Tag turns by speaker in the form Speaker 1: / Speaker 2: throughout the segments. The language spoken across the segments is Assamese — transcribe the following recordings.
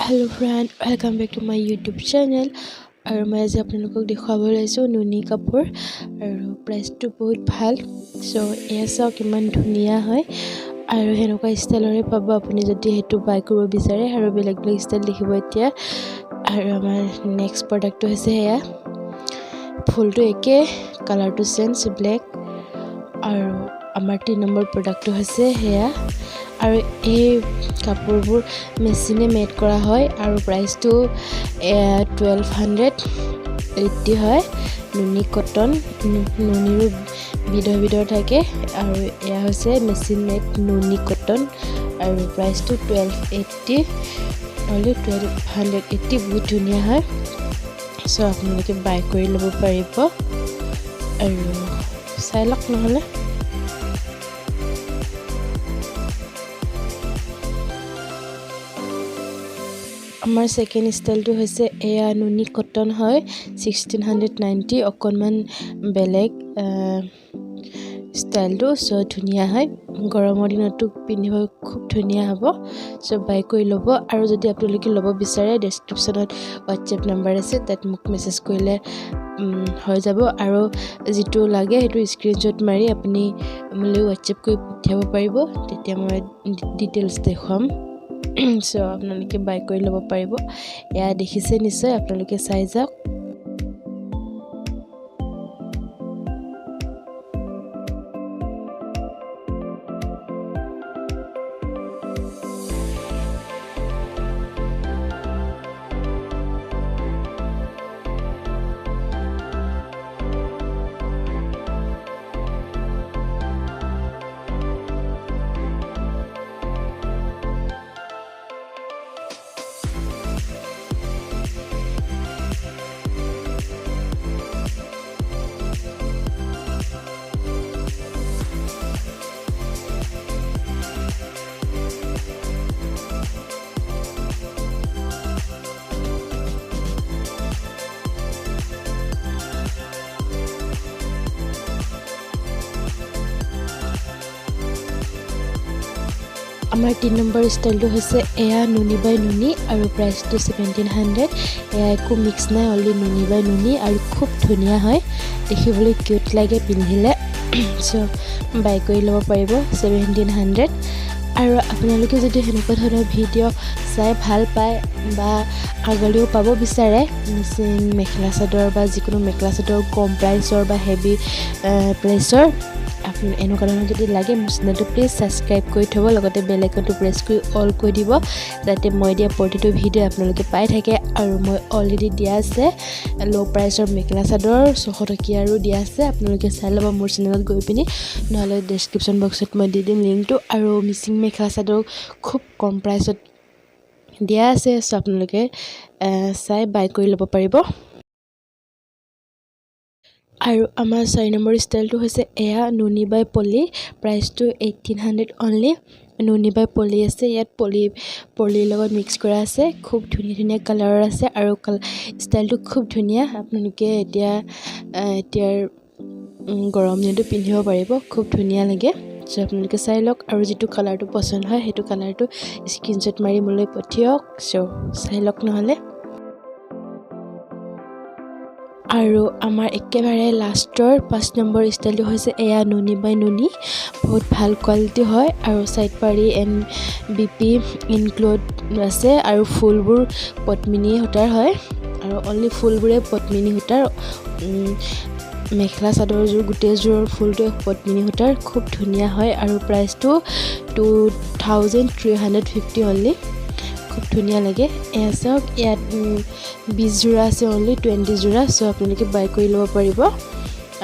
Speaker 1: Hello friend, welcome back to my YouTube channel. আৰু মই আজি আপোনালোকক দেখুৱাব ওলাইছোঁ নুনি কাপোৰ আৰু প্ৰাইচটো বহুত ভাল। চ' এয়া চাওক, ইমান ধুনীয়া হয় আৰু সেনেকুৱা ষ্টাইলৰে পাব আপুনি যদি সেইটো বাই কৰিব বিচাৰে। আৰু বেলেগ বেলেগ ষ্টাইল দেখিব এতিয়া। আৰু আমাৰ নেক্সট প্ৰডাক্টটো হৈছে এয়া। ফুলটো একে, কালাৰটো চেঞ্জ, ব্লেক। আৰু আমাৰ 3 নম্বৰ প্ৰডাক্টটো হৈছে সেয়া। আৰু এই কাপোৰবোৰ মেচিনে মেড কৰা হয় আৰু প্ৰাইচটো 1280 হয়। নুনি কটন, নুনিৰো বিধৰ বিধৰ থাকে আৰু এয়া হৈছে মেচিন মেড নুনি কটন আৰু প্ৰাইচটো 1280 অনলি, 1280। বহুত ধুনীয়া হয়। চ' আপোনালোকে বাই কৰি ল'ব পাৰিব আৰু চাই লওক নহ'লে। আমাৰ ছেকেণ্ড ষ্টাইলটো হৈছে এয়া। নুনি কটন হয়, 1690। অকণমান বেলেগ ষ্টাইলটো। চ' ধুনীয়া হয়, গৰমৰ দিনতো পিন্ধিব খুব ধুনীয়া হ'ব। চ' বাই কৰি ল'ব। আৰু যদি আপোনালোকে ল'ব বিচাৰে, ডেছক্ৰিপশ্যনত হোৱাটছএপ নাম্বাৰ আছে, তাত মোক মেছেজ কৰিলে হৈ যাব। আৰু যিটো লাগে সেইটো স্ক্ৰীনশ্বট মাৰি আপুনি মোলৈ হোৱাটছএপ কৰি পঠিয়াব পাৰিব, তেতিয়া মই ডিটেইলছ দেখুৱাম। চ' আপোনালোকে বাই কৰি ল'ব পাৰিব। এয়া দেখিছে নিশ্চয়, আপোনালোকে চাই যাওক। আমাৰ 3 নম্বৰ ষ্টাইলটো হৈছে এয়া, নুনি বাই নুনি আৰু প্ৰাইচটো 1700। এয়া একো মিক্স নাই, অনলি নুনি বাই নুনি আৰু খুব ধুনীয়া হয়, দেখিবলৈ কিউট লাগে পিন্ধিলে। চ' বাই কৰি ল'ব পাৰিব 1700। আৰু আপোনালোকে যদি সেনেকুৱা ধৰণৰ ভিডিঅ' চাই ভাল পায় বা আগলৈও পাব বিচাৰে, মিচিং মেখেলা চাদৰ বা যিকোনো মেখেলা চাদৰ কম প্ৰাইচৰ বা হেভি প্ৰাইচৰ, আপুনি এনেকুৱা ধৰণৰ যদি লাগে, মোৰ চেনেলটো প্লিজ ছাবস্ক্ৰাইব কৰি থ'ব। লগতে বেল আইকনটো প্ৰেছ কৰি অল কৰি দিব, যাতে মই দিয়া প্ৰতিটো ভিডিঅ' আপোনালোকে পাই থাকে। আৰু মই অলৰেডি দিয়া আছে ল' প্ৰাইচৰ মেখেলা চাদৰ, 600 টকীয়াৰো দিয়া আছে। আপোনালোকে চাই ল'ব মোৰ চেনেলত গৈ পিনি, নহ'লে ডেছক্ৰিপশ্যন বক্সত মই দি দিম লিংকটো। আৰু মিচিং মেখেলা চাদৰ খুব কম প্ৰাইচত দিয়া আছে। চ' আপোনালোকে চাই বাই কৰি ল'ব পাৰিব। আৰু আমাৰ 4 নম্বৰ ষ্টাইলটো হৈছে এয়া, নুনি বাই পলি। প্ৰাইচটো 1800 অনলি। নুনি বাই পলি আছে ইয়াত, পলিৰ লগত মিক্স কৰা আছে। খুব ধুনীয়া ধুনীয়া কালাৰৰ আছে আৰু ষ্টাইলটো খুব ধুনীয়া। আপোনালোকে এতিয়াৰ গৰম দিনতো পিন্ধিব পাৰিব, খুব ধুনীয়া লাগে। চ' আপোনালোকে চাই লওক আৰু যিটো কালাৰটো পচন্দ হয়, সেইটো কালাৰটো স্ক্ৰীনশ্বট মাৰি মোলৈ পঠিয়াওক। চ' চাই লওক নহ'লে। আৰু আমাৰ একেবাৰে লাষ্টৰ 5 নম্বৰ ষ্টাইলটো হৈছে এয়া, নুনি বাই নুনি। বহুত ভাল কোৱালিটি হয় আৰু ছাইড পাৰি এণ্ড বি পি ইনক্লুড আছে আৰু ফুলবোৰ পদ্মিনী সূতাৰ হয় আৰু অনলি ফুলবোৰে পদ্মিনী সূতাৰ। মেখেলা চাদৰযোৰ, গোটেইযোৰৰ ফুলটোৱে পদ্মিনী সূতাৰ। খুব ধুনীয়া হয় আৰু প্ৰাইচটো 2350 অনলি। খুব ধুনীয়া লাগে। এয়া চাওক, ইয়াত 20 যোৰা আছে, অনলি 20 যোৰা। চ' আপোনালোকে বাই কৰি ল'ব পাৰিব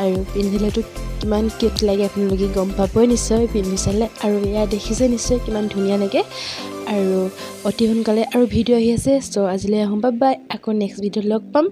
Speaker 1: আৰু পিন্ধিলেতো কিমান কিউট লাগে আপোনালোকে গম পাবই নিশ্চয় পিন্ধি চালে। আৰু এয়া দেখিছে নিশ্চয়, কিমান ধুনীয়া লাগে। আৰু অতি সোনকালে আৰু ভিডিঅ' আহি আছে। চ' আজিলৈ আহোঁ, বাই বাই। আকৌ নেক্সট ভিডিঅ'ত লগ পাম।